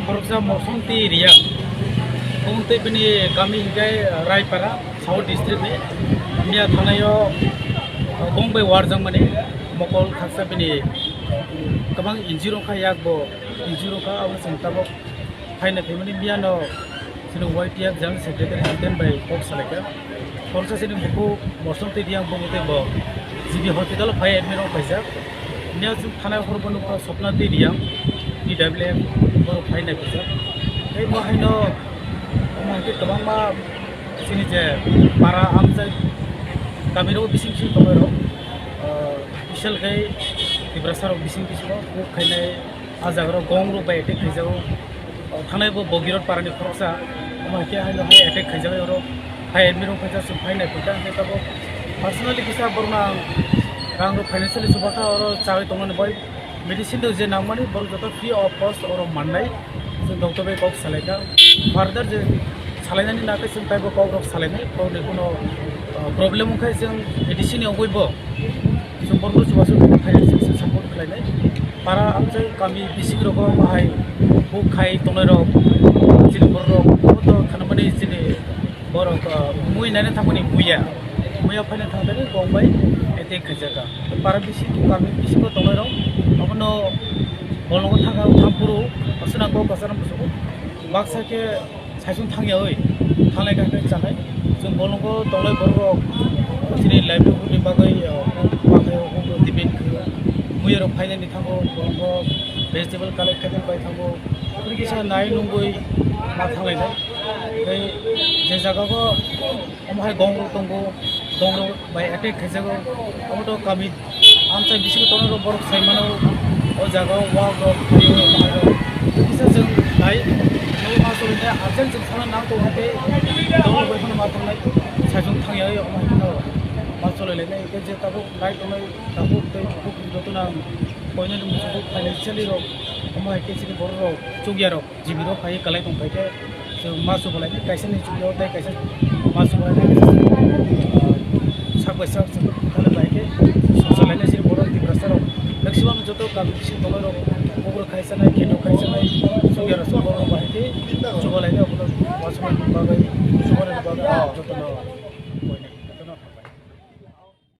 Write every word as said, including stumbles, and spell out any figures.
Khoroksa Mosomti Riya, bumung twi bini kami hinkhe Raipara, South District ni. Miya thangnai o bumung bai warjakmani mokol khaksa bini kwbang injury wngkha, yak bo injury wngkha, abo chwng tabuk phaina phaimani. Miyano chini Y T F General Secretary Hiten bai kok salaikha. Khoroksa chini bukhuk Mosomti Riyang bumung twi bo G B hospital o phai admit rok paijak. Miya chwng thanai hor bo nukha Sopna Twi Riyang, T W F, borok phai nai kisa. Tei bo haino, omo hai khe kwbangma chini je para amchai kami rok bising bising tongwi rok, ah, special khe Tiprasa rok bising bisingo kok khainai, ah jaga rok gong rok bai attack khaijago. O thangnai bo Bogirot parani khoroksa, omo hai khe haino hai attack khaijaknai oro hai admit rok khaijak, chwng phai nai phaikha, hwnkhe tabuk personally kisa borokno ang rang rok financially chubakha, oro chawi tongnani bai medicine rok je nangmani borok joto free of cost oro mannai. Chwng doctor bai kok salaikha, further je salainani nakhe chwng taibo kok rok salainai, kokni kuno, uh, problem wngkha chwng medicine ni wngwi bo. Chwng borokno chubachu financial support khlainai. Para amchai kami bising rogo bahai huk khai tongnai rok, chini borok rok, omo to khanamani chini borok, ah, mui naina thangmani muya. Muya phaina thangtani kok bai attack khaijakha. Para bising kami bisingo tongnai rok, omono bolongo thangkha thampuru, aswk nangkok kwcharo muchungo. Baksa khe saichung thangyawi thanglai kha khe chanai. Chwng bolongo tonglai borok rok chini livelihood ni bagwi, ah, bakhaio hukno depend khaio. Muya rok phainani thango bolongo vegetable collect khainani bai thango. Aboni kisa nai nungwi ma thanglainai. Tei je jaga o omo hai gong rok tongo, gong rok bai attack khaijago. Omo to kami amchai bisingo tongnai rok borok sai mano, o jaga o wak rok, kisa chwng nai, nai ma choli nai, urgent chwng thangna nang tong hai tei dol bai phano ma tongnai, saichung thangya, omo hai phano ma choli lai nai, je tabuk nai tongnai, tabuk tei bukuk joto nang koinani muchungo financially rok, omo hai khe chini borok rok, chukya rok. G B rok phai kalai tong phai khe chwng ma chubalainai kaisa ni chukya o tei kaisa ma chubalainai kaisa, ah, sak bai sak chwng thangna bai khe sojalainai chini borok Tiprasa rok maximum joto kami bising tongnai rok kobor khai chanai, kheto khai chanai, chukya rok chwng borok bai khe chubalainai obono ma chubalainai bagwi, chubalainai bagwi jotono.